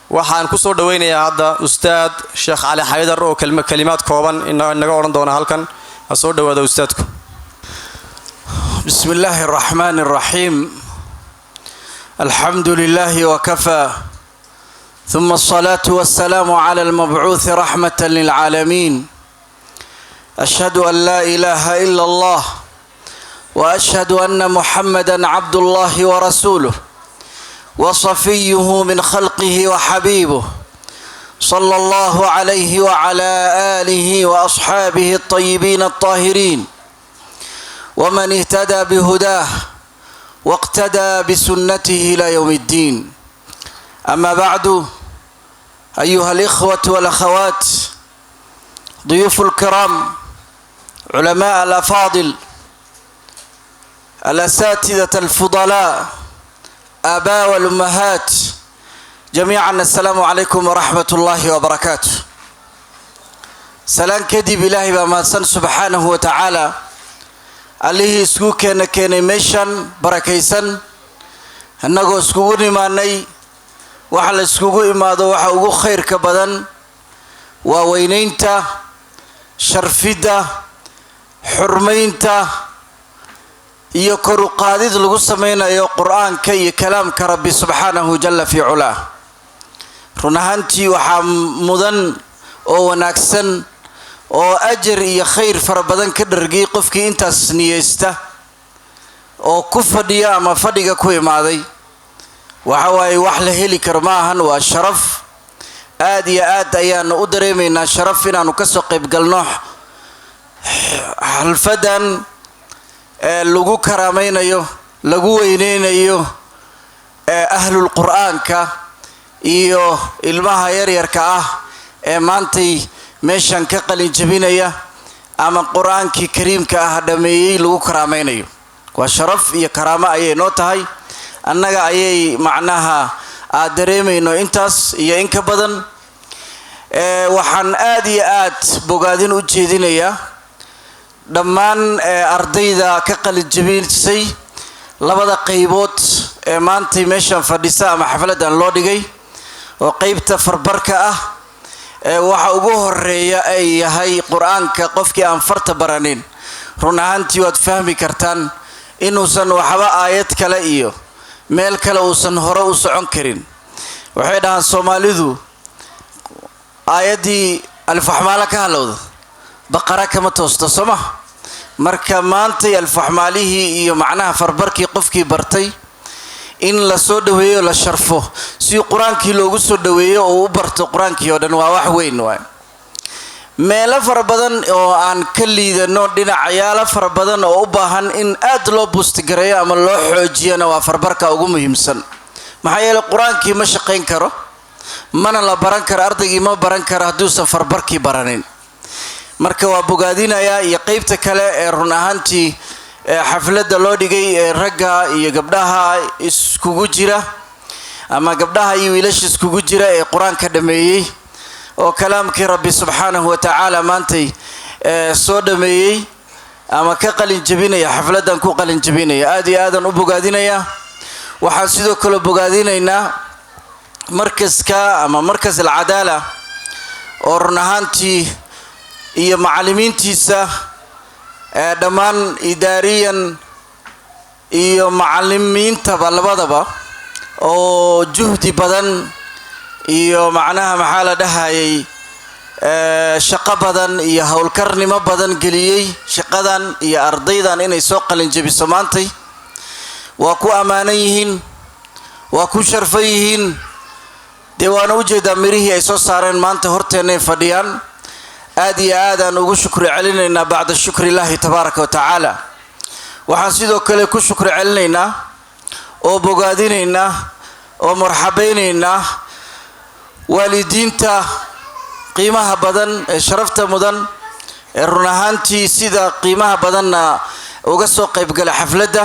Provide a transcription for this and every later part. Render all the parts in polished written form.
Waxaan ku soo dhaweynayaa hadda Ustaad Sheekh Cali Xaydar oo kalimaad kooban inaga odhan doona halkan. Ha soo dhawaada ustaadku. بسم الله الرحمن الرحيم، الحمد لله وكفى، ثم الصلاة والسلام على المبعوث رحمة للعالمين. أشهد أن لا إله إلا الله وأشهد أن محمدا عبد الله ورسوله وصفيه من خلقه وحبيبه، صلى الله عليه وعلى آله وأصحابه الطيبين الطاهرين ومن اهتدى بهداه واقتدى بسنته الى يوم الدين. اما بعد، ايها الاخوه والاخوات، ضيوف الكرام، علماء الافاضل، الاساتذه الفضلاء، اباء والامهات جميعا، السلام عليكم ورحمه الله وبركاته. Salaan kadib, Ilaahay baa mahadsan subxaanahu wa tacaala, Allihii isku keena keenay meeshan barakaysan, innagoo iskugu nimaanay. Waxa la iskugu imaado waxa ugu khayrka badan waa weynaynta, sharfidda, xurmaynta iyo kor u qaadid lagu sameynayo Qur-aanka iyo kalaamka Rabbi subxaanahu jalla fii culaah. Run ahaantii, waxaa mudan oo wanaagsan oo ajar iyo khayr fara badan ka dhargay qofkii intaas niyeysta oo ku fadhiya ama fadhiga ku imaaday. Waxa waaye, wax la heli karo ma ahan, waa sharaf. Aad iyo aad ayaanu u dareemaynaa sharaf inaanu kasoo qayb galno xalfadan ee lagu karaamaynayo, lagu weyneynayo ee ahlul Qur-aanka iyo ilmaha yaryarka ah ee maantay meeshan ka qalin jabinaya ama Qur-aankii Kariimka ah dhameeyey lagu karaamaynayo. Waa sharaf iyo karaamo ayay noo tahay annaga, ayay macnaha aad dareemayno intaas iyo in ka badan. Waxaan aad iyo aad bogaadin u jeedinayaa dhammaan ardayda ka qalin jabisay labada qaybood ee maantay meeshan fadhisa ama xafladan loo dhigay, oo qeybta farbarka ah ee waxa ugu horeeya ay yahay Qur-aanka. Qofkii aan farta baranin, run ahaantii waad fahmi kartaan inuusan waxba aayad kale iyo meel kale uusan hore u socon karin. Waxay dhahaan Soomaalidu, aayaddii alfaxmaalo ka halowda Baqara kama toosto, soo ma? Marka maantay alfaxmaalihii iyo macnaha farbarkii qofkii bartay in la soo dhaweeyo, la sharfo, si Qur-aankii loogu soo dhaweeyo oo u barto Qur-aankii oo dhan, waa wax weyn waay. Meelo fara badan oo aan ka liidano, dhinacyaalo fara badan oo u baahan in aad loo boost-gareeyo ama loo xoojiyana, waa farbarka ugu muhiimsan. Maxaa yeeley, Qur-aankii ma shaqayn karo, mana la baran karo, ardaygii ma baran karo hadduusan farbarkii baranin. Marka waa bogaadinayaa. Iyo qeybta kale ee run ahaantii xafladda loo dhigay ee ragga iyo gabdhaha iskugu jira ama gabdhaha iyo wiilasha iskugu jira ee Qur-aanka dhameeyey oo kalaamkii Rabbi subxaanahu wa tacaala maantay soo dhameeyey ama ka qalin jabinaya, xafladdan ku qalin jabinaya, aad iyo aadaan u bogaadinayaa. Waxaan sidoo kale bogaadinaynaa markaska ama Markas Alcadaala oo run ahaantii iyo macallimiintiisa dhammaan, idaariyan iyo macallimiintaba labadaba, oo juhdi badan iyo macnaha maxaa la dhahayay shaqo badan iyo howlkarnimo badan geliyey shaqadan iyo ardaydan inay soo qalin jabiso maantay. Waa ku ammaanan yihiin, waa ku sharfan yihiin. Dee waana ujeedaa mirihii ay soo saareen, maanta horteennay fadhiyaan. Aad iyo aadaan ugu shukri celinaynaa bacda shukri illaahi tabaaraka wa tacaala. Waxaan sidoo kale ku shukri celinaynaa oo bogaadinaynaa oo marxabaynaynaa waalidiinta qiimaha badan ee sharafta mudan ee run ahaantii sida qiimaha badanna uga soo qaybgalay xafladda.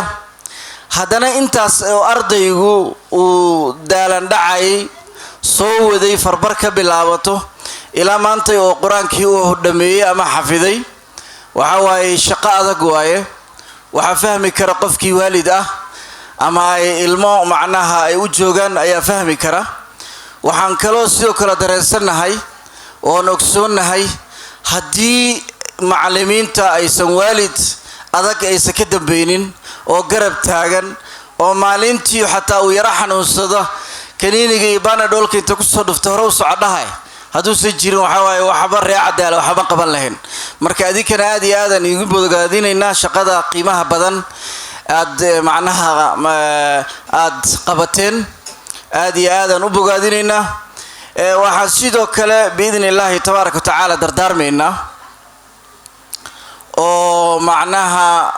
Haddana intaas oo ardaygu uu daalan dhacayay, soo waday, farbar ka bilaabato ilaa maantay oo Qur-aankii uu dhameeyey ama xafiday, waxa waaye shaqo adag waaye. Waxaa fahmi kara qofkii waalid ah ama ay ilmo macnaha ay u joogaan ayaa fahmi kara. Waxaan kaloo sidoo kale dareensannahay oon ogsoonnahay haddii macallimiinta aysan waalid adag aysan ka dambeynin oo garab taagan oo maalintii xataa uu yaro xanuunsado kaniiniga iyo Panadolka inta kusoo dhufta hore u socodhahay hadduusan jirin, waxaa waaye waxba ree Cadaala waxba qaban lahayn. Marka adinkana aad iyo aadaan iigu bogaadinaynaa shaqada qiimaha badan aad macnaha aad qabateen, aad iyo aadaan u bogaadinaynaa. Waxaan sidoo kale biidni illaahi tabaaraka wa tacaala dardaarmaynaa oo macnaha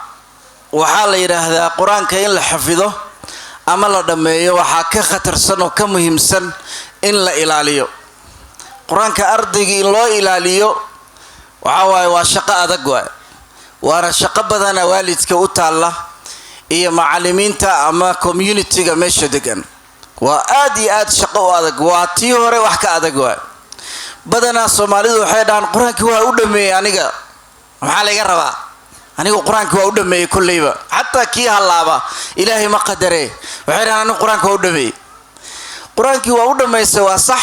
waxaa la yidhaahdaa qur-aanka in la xafido ama la dhammeeyo waxaa ka khatarsan oo ka muhiimsan in la ilaaliyo qur-aanka. Ardayga in loo ilaaliyo waxaa waaye waa shaqo adag waay, waana shaqo badana waalidka u taalla iyo macallimiinta ama communityga meesha degan. Waa aad iyo aad shaqo u adag, waa tii hore wax ka adag waay. Badanaa Soomaalidu waxay dhahaan, "Qur-aankii waa u dhameeyey, aniga maxaa layga rabaa? Anigu qur-aankii waa u dhameeyey." Kolleyba xataa kii hallaaba Ilaahay ma qadaree, waxay dhahaan, "Anigu qur-aanka waa u dhameeyey." Qur-aankii waa u dhammaystay, waa sax.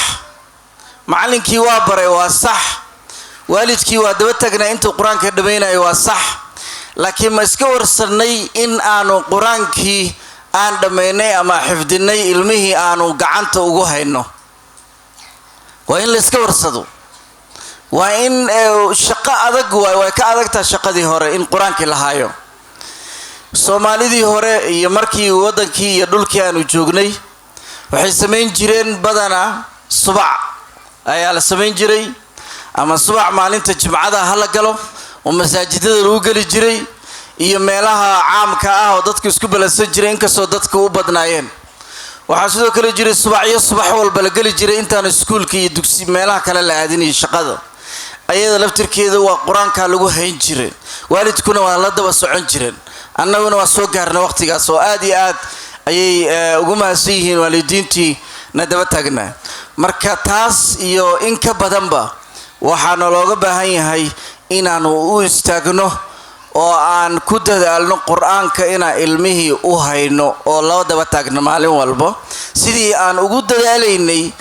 Macallinkii waa baray, waa sax. Waalidkii waa daba tagnaa intuu qur-aanka dhammaynayo, waa sax. Laakiin ma iska warsanay in aanu qur-aankii aan dhammaynay ama xifdinay ilmihii aanu gacanta ugu hayno? Waa in la iska warsado. Waa in shaqo adag waay, way ka adagtaha shaqadii hore in qur-aankii la haayo. Soomaalidii hore iyo markii waddankii iyo dhulkii aanu joognay waxay samayn jireen badanaa subac ayaa la samayn jiray, ama subac maalinta Jimcada ha la galo oo masaajidada lagu geli jiray iyo meelaha caamka ah oo dadku isku balansan jiray, inkastoo dadku u badnaayeen. Waxaa sidoo kale jiray subacyo subax walba la geli jiray intaan iskuulka iyo dugsi meelaha kale la aadinayo. Shaqada ayada laftirkeeda waa qur-aanka lagu hayn jiray, waalidkuna waa la daba socon jireen. Annaguna waa soo gaarna waqtigaas oo aad iyo aad ayay ugu mahadsan yihiin waalidiintii na daba taagnaa. Marka taas iyo in ka badanba waxaana looga baahan yahay inaanu u istaagno oo aan ku dadaalno qur-aanka inaan ilmihii u hayno oo loo daba taagno maalin walba sidii aan ugu dadaalaynay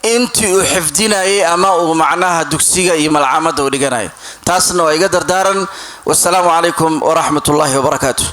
intii uu xifdinayay ama uu macnaha dugsiga iyo malcaamadda u dhiganayo. Taasna waa iga dardaaran. Wasalaamu calaykum waraxmat ullaahi wabarakaatu.